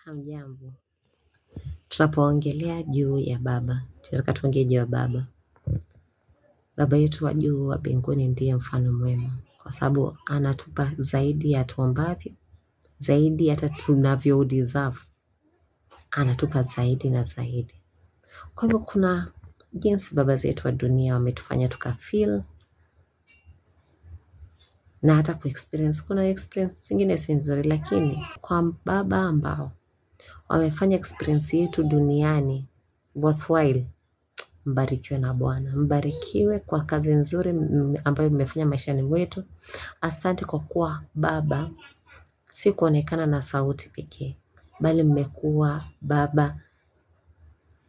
Hamjambo. Tunapoongelea juu ya Baba, tunataka tuongee juu ya Baba. Baba yetu wa juu wa mbinguni ndiye mfano mwema, kwa sababu anatupa zaidi ya tuombavyo, zaidi hata tunavyo deserve. Anatupa zaidi na zaidi. Kwa hivyo kuna jinsi baba zetu wa dunia wametufanya tukafeel na hata kuexperience. Kuna experience zingine si nzuri, lakini kwa baba ambao wamefanya experience yetu duniani worthwhile, mbarikiwe na Bwana, mbarikiwe kwa kazi nzuri ambayo mmefanya maishani mwetu. Asante kwa kuwa baba, si kuonekana na sauti pekee, bali mmekuwa baba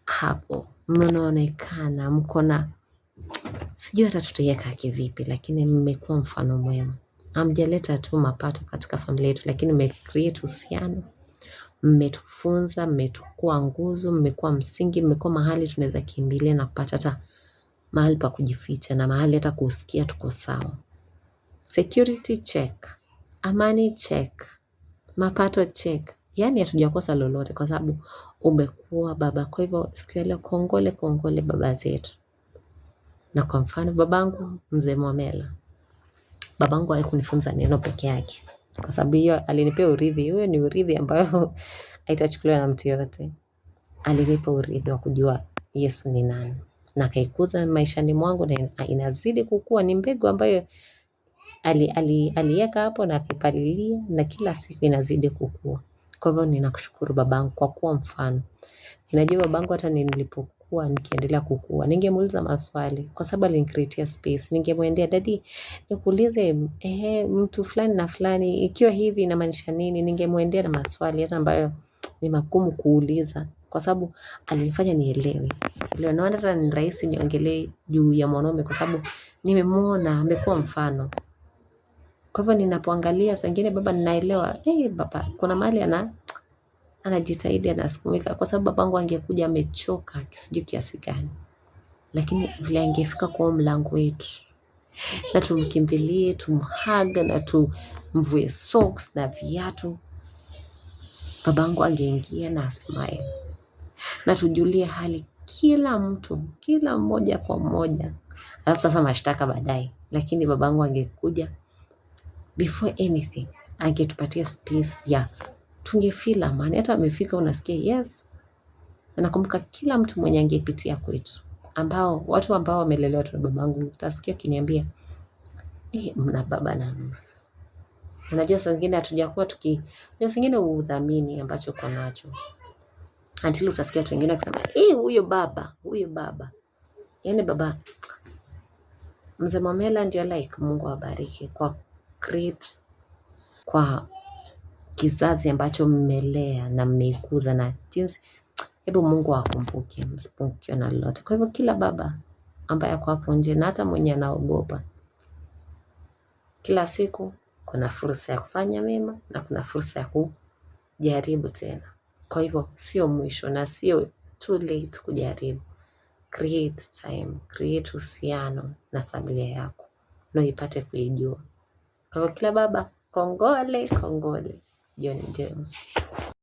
hapo, mnaonekana, mko na sijui hata tutaiweka kivipi, lakini mmekuwa mfano mwema. Hamjaleta tu mapato katika familia yetu, lakini mmecreate uhusiano, mmetufunza, mmetukua nguzo, mmekuwa msingi, mmekuwa mahali tunaweza kimbilia na kupata hata mahali pa kujificha na mahali hata kusikia tuko sawa. Security check, amani check, mapato check. Yaani hatujakosa lolote kwa sababu umekuwa baba. Kwa hivyo siku ya leo kongole, kongole baba zetu. Na kwa mfano babangu mzee Mwamela, babangu hakunifunza neno peke yake, kwa sababu hiyo alinipea urithi. Huyo ni urithi ambayo haitachukuliwa na mtu yoyote. Alinipa urithi wa kujua Yesu ni nani, na akaikuza maishani mwangu na inazidi kukua. Ni mbegu ambayo aliweka hapo na akipalilia, na kila siku inazidi kukua. Kwa hivyo ninakushukuru babangu kwa kuwa mfano. Ninajua babangu hata nilipokuwa nikiendelea kukua, ningemuuliza maswali kwa sababu alinicreatea space. Ningemwendea, daddy, nikuulize, mtu fulani na fulani ikiwa hivi inamaanisha nini? Ningemwendea na maswali hata ambayo ni magumu kuuliza, kwa sababu alinifanya nielewe. Leo naona hata ni rahisi niongelee juu ya mwanaume kwa sababu nimemuona amekuwa mfano. Kwa hivyo ninapoangalia saa ingine baba ninaelewa, baba kuna mahali anajitahidi, anasukumika, kwa sababu babangu angekuja amechoka sijui kiasi gani, lakini vile angefika kwa mlango wetu na tumkimbilie, tumhug na tumvue socks na viatu, babangu angeingia na smile na tujulie hali kila mtu, kila mmoja kwa mmoja. Alafu sasa mashtaka baadaye, lakini babangu angekuja before anything, angetupatia space ya tungefeel amani. Hata amefika unasikia yes. Na nakumbuka kila mtu mwenye angepitia kwetu, ambao watu ambao wamelelewa tu na babangu, utasikia akiniambia, mna baba na nusu. Unajua saa zingine hatujakuwa tuki, saa zingine udhamini ambacho uko nacho until utasikia watu wengine wakisema, huyo baba, huyo baba. Yaani baba Mzee Mwamela ndio like, Mungu awabariki kwa create, kwa kizazi ambacho mmelea na mmeikuza na jinsi. Hebu Mungu awakumbuke, msipungukiwe na lolote. Kwa hivyo kila baba ambaye ako hapo nje na hata mwenye anaogopa, kila siku kuna fursa ya kufanya mema na kuna fursa ya kujaribu tena. Kwa hivyo sio mwisho na sio too late kujaribu. Create time, create uhusiano na familia yako na uipate kuijua. Kwa hivyo kila baba, kongole, kongole. Jioni njema.